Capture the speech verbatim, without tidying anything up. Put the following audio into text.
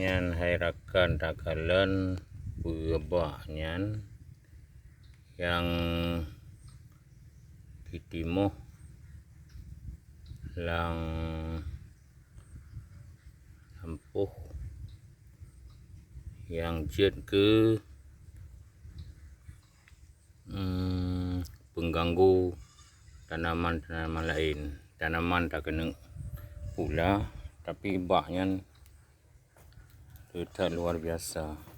Nyan hai rakan takalon peue bak nyan nyang jitimoh lam lampôh nyang jeuet keu hmm, pengganggu tanaman-tanaman laén. Tanaman takeuneuk pula, tapi bak nyan teutab luar biasa.